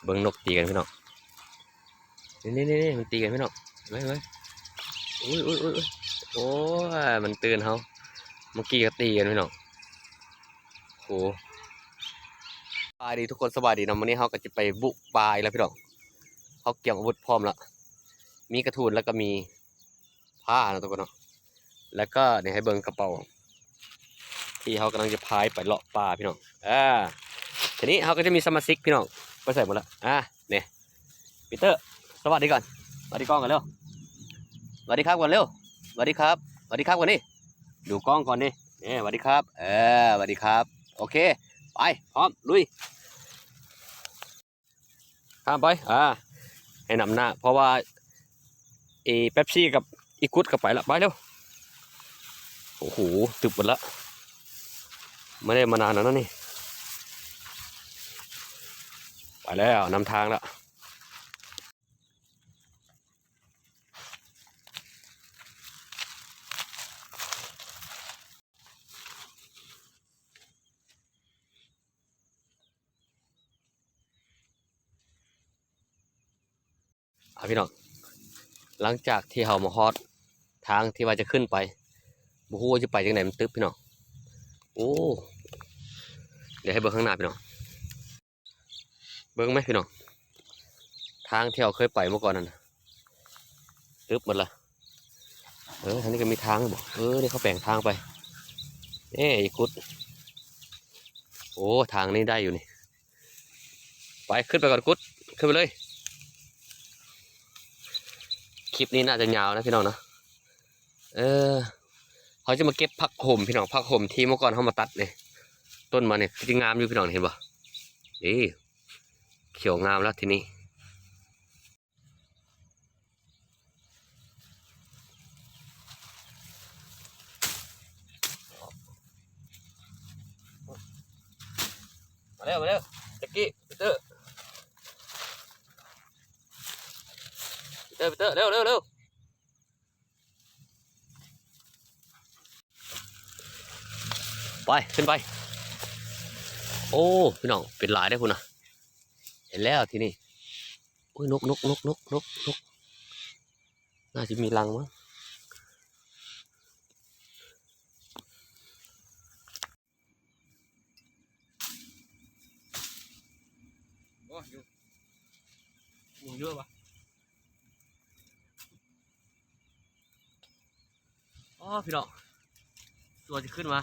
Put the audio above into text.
ເບິ່ງນົກຕີກັນພີ່ນ້ອງ ນີ້ໆໆ ມັນຕີກັນພີ່ນ້ອງ ເຫັນໄໝ ເຫັນໄໝ ອຸ້ຍໆໆໆ ໂອ້ຍ ມັນຕື່ນເຮົາ ເມື່ອກີ້ກໍຕີກັນພີ່ນ້ອງ ໂອ້ ສະບາຍດີທຸກຄົນ ສະບາຍດີເນາະ ມື້ນີ້ເຮົາກໍຈະໄປບຸປ່າອີກແລ້ວພີ່ນ້ອງ ເຮົາກຽມອາວຸດພ້ອມລະ ມີກະທູນ ແລ້ວກໍມີ ພ້າເນາະທຸກຄົນເນາະ ແລ້ວກໍນີ້ໃຫ້ເບິ່ງກະເປົາ ທີ່ເຮົາກຳລັງຈະພາຍໄປເລາະປ່າພີ່ນ້ອງ ອ່າ ທີນີ້ເຮົາກໍຈະມີສະມາຊິກພີ່ນ້ອງ ໄປໃສໝົດລະ ອ່າ ນີ້ ປີເຕີ ສະຫວັດດີກ່ອນ ສະຫວັດດີກ້ອງກ່ອນເລັວ ສະຫວັດດີຄັບກ່ອນເລັວ ສະຫວັດດີຄັບ ສະຫວັດດີຄັບກ່ອນນີ້ ດູກ້ອງກ່ອນນີ້ ນີ້ ສະຫວັດດີຄັບ ເອີ ສະຫວັດດີຄັບ ໂອເຄ ໄປ ພ້ອມ ລຸຍ. ຂ້າມໄປ ອ່າ ໃຫ້ນຳໜ້າ ເພາະວ່າ ເອ ເປັບຊີກັບອີກຸດກໍໄປລະ ໄປເລັວ ໂອ້ໂຫ ຕຶບໝົດລະ ບໍ່ໄດ້ມານານແລ້ວນະນີ້ ໄປແລ້ວ ນຳທາງລະ. ອ່າ ພີ່ນ້ອງ ຫຼັງຈາກທີ່ເຮົາມາຮອດທາງທີ່ວ່າຈະຂຶ້ນໄປ ບໍ່ຮູ້ວ່າຈະໄປຈັ່ງໃດ ມັນຕຶບພີ່ນ້ອງ ໂອ້ ດຽວໃຫ້ເບິ່ງຂ້າງໜ້າພີ່ນ້ອງ ເບິ່ງໄໝພີ່ນ້ອງ ທາງທີ່ເຮົາເຄີຍໄປເມື່ອກ່ອນນັ້ນ ຕຶບໝົດລະ ເອີ ທາງນີ້ກໍມີທາງບໍ ເອີ ນີ້ເຂົາແປງທາງໄປ ເອີ ອີກຸດ ໂອ້ ທາງນີ້ໄດ້ຢູ່ນີ້ ໄປ ຂຶ້ນໄປກ່ອນກຸດ ຂຶ້ນໄປເລີຍ ຄລິບນີ້ໜ້າຈະຍາວນະພີ່ນ້ອງເນາະ ເອີ ເຮົາຈະມາເກັບຜັກໂຫມພີ່ນ້ອງ ຜັກໂຫມທີ່ເມື່ອກ່ອນເຮົາມາຕັດນີ້ ຕົ້ນມັນນີ້ຄືຊິງາມຢູ່ພີ່ນ້ອງ ເຫັນບໍ່ ນີ້ ຂຽວງາມແລ້ວທີນີ້ ມາແລ້ວ ມາແລ້ວ ແຈັກກີ້ ປີເຕີ ປີເຕີ ປີເຕີ ເລັວໆໆ ໄປ ຂຶ້ນໄປ ໂອ້ ພີ່ນ້ອງ ເປັນຫຼາຍເດ້ພຸ້ນນະ ເຫັນແລ້ວທີນີ້ ໂອ້ຍ ນົກ ນົກ ນົກ ນົກ ນົກ ນົກ ໜ້າຈະມີລັງມັ້ງ. ໂອ້ ຍຸງ ຍຸງເຍອະວະ ອໍ ພີ່ນ້ອງ ຕົວຈະຂຶ້ນມາ